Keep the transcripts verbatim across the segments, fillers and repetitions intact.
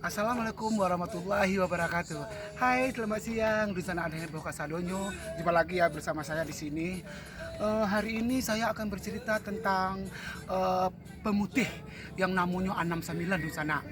Assalamualaikum warahmatullahi wabarakatuh. Hai, selamat siang, dunsanak dan heboh kasadonyo. Jumpa lagi ya bersama saya di sini. Eh, hari ini saya akan bercerita tentang eh, pemutih yang namonyo anam sambilan, dunsanak.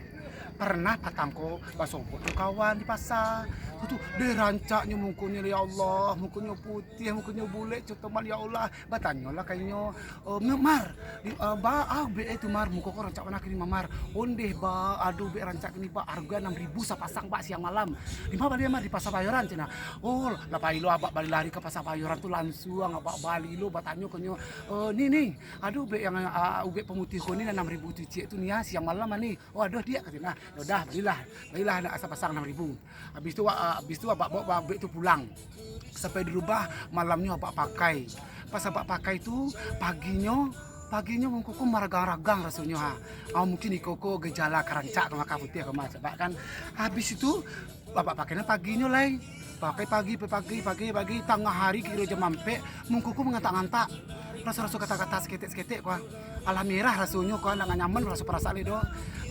Pernah patang ko basobok jo kawan di pasa. Tu, tu, deh, rancaknyo mukonyo, ya Allah, mukonyo putih, mukonyo bulek, cotoman, ya Allah. Batanyolah ka inyo, "Eh, Mar, di, eh, ba, ah, ubek eh tu, Mar, muko ko rancak bana kini, Mar." "Ondeh, ba, ado ubek rancak kini, ba, argo anam ribu sapasang, ba, siang malam." "Di ma bali, Mar?" "Di Pasa Bayoran," cina. Oh, lah pai lo abak bali lari ka Pasa Bayoran tu, lansuang abak bali lo, batanyo ka inyo, "Eh, ni, ni, ado ubek yang, ah, ubek pamutih ko ni, anam ribu tu ciek tu ni, ah, siang malam ah ni." "Oh, ado, Diak," kato nah. "Yo dah, balilah. Balilah nak sapasang anam ribu." Habis tu, ah, habis tu abak bawa ubek tu pulang. Sampai di rumah, malamnyo abak pakai. Pas abak pakai tu, paginyo, paginyo muko ko maragang-ragang rasonyo, ha. Ah, mungkin iko ko gejala karancak ka mah, ka putih ka mah, sabab kan. Habis itu, abak pakai nan paginyo lai. Pakai pagi, pagi, pagi, pagi, tangah hari kiro jam ampek, muko ko mangantak-ngantak. Raso-raso gatal-gatal saketek-saketek ko. Alah merah rasonyo ko, ndak nyaman raso parasaan lai doh.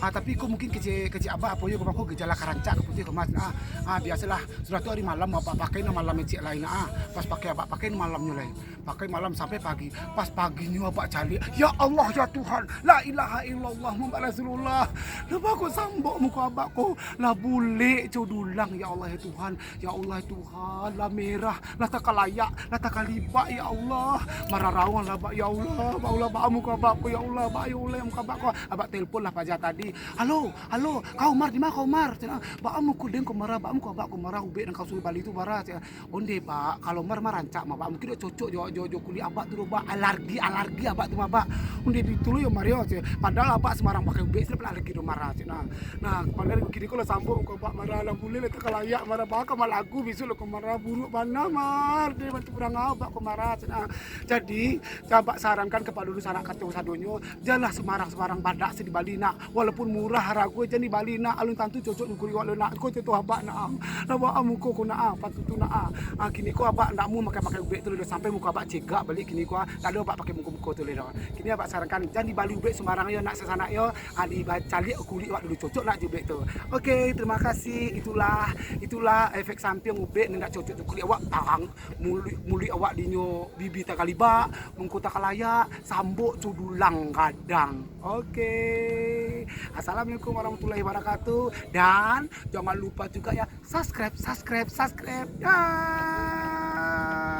Ah, tapi ko mungkin kecek, kecek abak apo yo ko, ko gejala karancak ka putih ko, Mas. Ah, ah, biasolah, sudah tu hari malam abak pakai nan malam ciek lai nah, ah. Pas pakai abak pakai nan malamnyo lai. Pakai malam sampai pagi. Pas paginyo abak caliak, ya Allah, ya Tuhan, la ilaha illallah Muhammad Rasulullah. Lah baa ko sambok muko abak ko, lah bulek co dulang, ya Allah, ya Tuhan. Ya Allah, ya Tuhan, lah merah, lah takalayak, lah takalibak, ya Allah. Mararaung lah abak, ya Allah, ba Allah, baa muko abak ko, ya Allah, baa, ya Allah, muko abak ko. Abak telpon lah paja tadi. "Halo, halo, Kak Umar, di ma Kak Umar?" Cina, "Baa muko den ko marah, baa muko abak ko marah, ubek nan kau suruah bali tu bara?" Cina, "Ondeh, Bak, kalau Mar mah rancak mah, Bak, mungkin dak cocok jo, jo, jo kulik abak tu doh, Bak, alargi, alargi abak tu mah, Bak." "Ondeh, bitu lo yo, Mar, yo," cina. "Padahal abak sumbarang pakai ubek, sudah alargi doh marah," cina. Nah, padahal kini ko lah sambok ko abak marah, lah bulek lah takalayak marah, baa ka malagu bisuak lo ko marah, buruak bana, Mar, deh, bantu urang abak ko marah, cina. Jadi, abak sarankan kapado dunsanak kasadonyo, janlah sumbarang-sumbarang badak se dibali nak. Walaupun murah harago, jan dibali nak. Alun tantu cocok jo kulik awak lo nak. Ko contoh abak nak, ah. Lah baa muko ko nak, ah, patutu nak, ah. Ah, kini ko abak ndak amuah makai-makai ubek tu lai doh. Sampai muko abak cegak baliak kini ko, ah. Ndak ado abak pakai muko-muko tu lai doh. Kini abak sarankan, jan dibali ubek sumbarang yo nak, sasanak yo. Ah, dicaliak kulik awak dulu, cocok nak jo ubek tu. Oke, terima kasih. Itulah, itulah efek sampiang ubek nan ndak cocok jo kulik awak. Tang, muluik, muluik awak dinyo bibi takalibak, muko takalayak, sambok co dulang gadang. Oke. Assalamualaikum warahmatullahi wabarakatuh. Dan jangan lupa juga ya, subscribe, subscribe, subscribe. Dah.